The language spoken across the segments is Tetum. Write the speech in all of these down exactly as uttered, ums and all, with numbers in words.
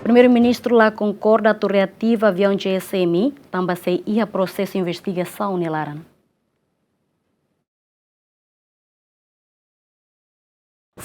Primeiru-Ministru la konkorda atu reativa aviaun G S M, tanba sei iha prosesu investigasaun nia laran.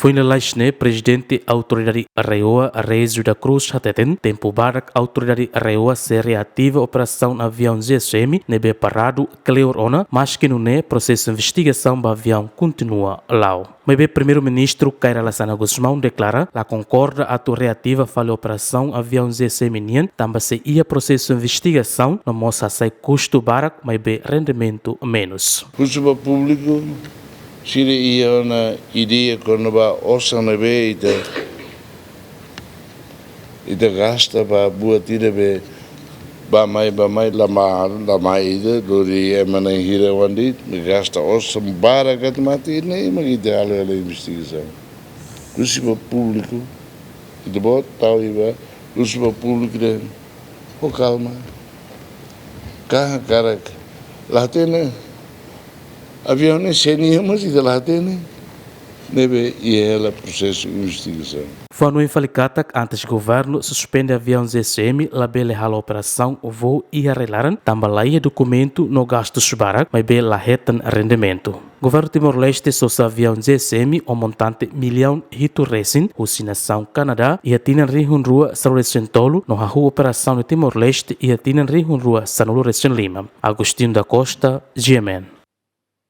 Foin lalais ne'e, Prezidente Autoridade RAEOA, Régio da Cruz, hateten tempu barak Autoridade RAEOA sei reativa operasaun aviaun G S M ne'ebé paradu kleur ona, maski nune'e prosesu investigasaun ba aviaun kontinua la'o. Maibé Primeiru-Ministru Kay Rala Xanana Gusmão deklara la konkorda atu reativa fali operasaun aviaun G S M nian, tanba sei iha prosesu investigasaun, no mós hasai kustu barak, maibé rendimentu menus. Husu ba públiku, sira iha ona ideia kona-ba osan ne'ebé ita, ita gasta ba buat ida be bá-mai, bá-mai, la mai, la mai ida, lori ema na'in hira wan de'it, ne'e gasta osan barak atu mate, ne'e mak ita halo hela investigasaun. Husu ba públiku, ita-boot tau iha, husu ba públiku dehan, ho kalma. Ka hakarak la hatene, aviaun ne'e sé nian mós ita la hatene, ne'ebé iha hela prosesu investigasaun. Fó-hanoin fali katak antes governu suspende aviaun G S M labele halo operasaun voo iha rai-laran, tanba la iha dokumentu no gastus barak, maibé la hetan rendimentu. Governu Timor-Leste sosa aviaun G S M ho montante millaun hitu resin husi nasaun Kanadá iha tinan rihun rua sanulu resin tolu no hahú operasaun iha Timor-Leste iha tinan rihun rua sanulu resin lima. Agostinho da Costa, G M N.